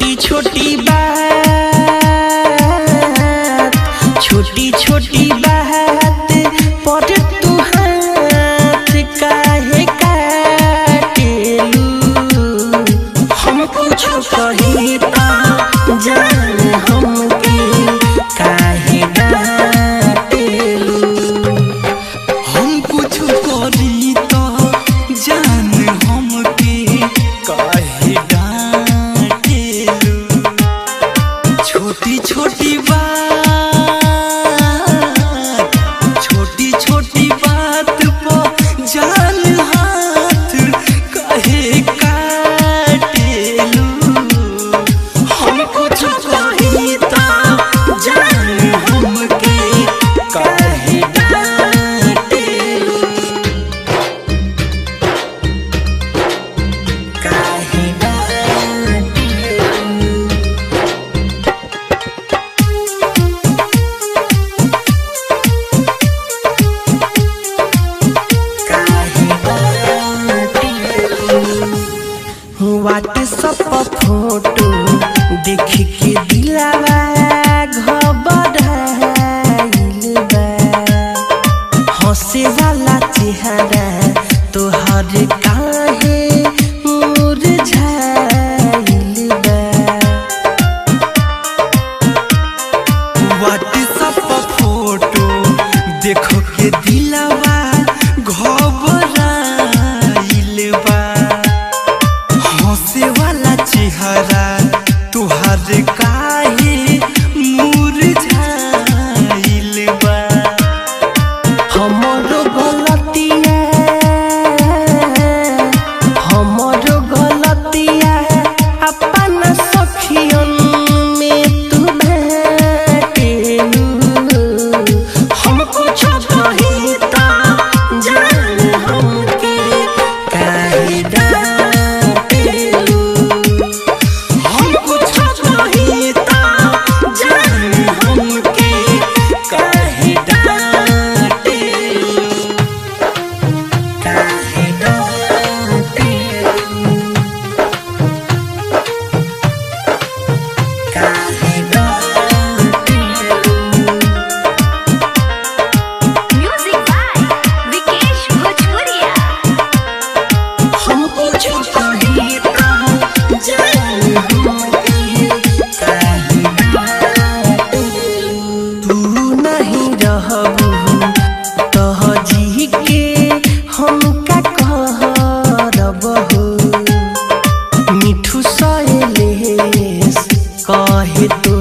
छोटी छोटी बात, छोटी छोटी बात पर तू हाथ काहे काटेलू। हम कुछ कही त जान हमके काहे डांटेलू। हम कुछ करी त जान हमके काहे डांटेलू। छोटी छोटी बात, छोटी छोटी बात पर जान हाथ काहे काटेलू। हम कुछ कही त जान हमके काहे डांटेलू। काहे डांटेलू। काहे डांटेलू। व्हाट्सएप फोटो देख के दिलावा घबराइल बा। हंसे वाला चेहरा तोहर काहे मुरझाइल बा। व्हाट्सएप फोटो देखो के दिलवा घबराइल बा। हंसे वाला चेहरा तुहार काहे मुरझाइल बा। हमरो गलतिया, हमरो गलतिया अपन सखियन में तू बाटेलू। हम कुछ कही त जान हमके काहे डांटेलू। हम कुछ कही त जान हमके काहे डांटेलू। काहे डांटेलू। काहे डांटेलू। Music by Vikesh Bhojpuria. हम कुछ कही त जान हमके काहे डांटेलू। तू नहीं रहबू तह जी के हम का कहरबहू। मिठू सहेलेस कहे तो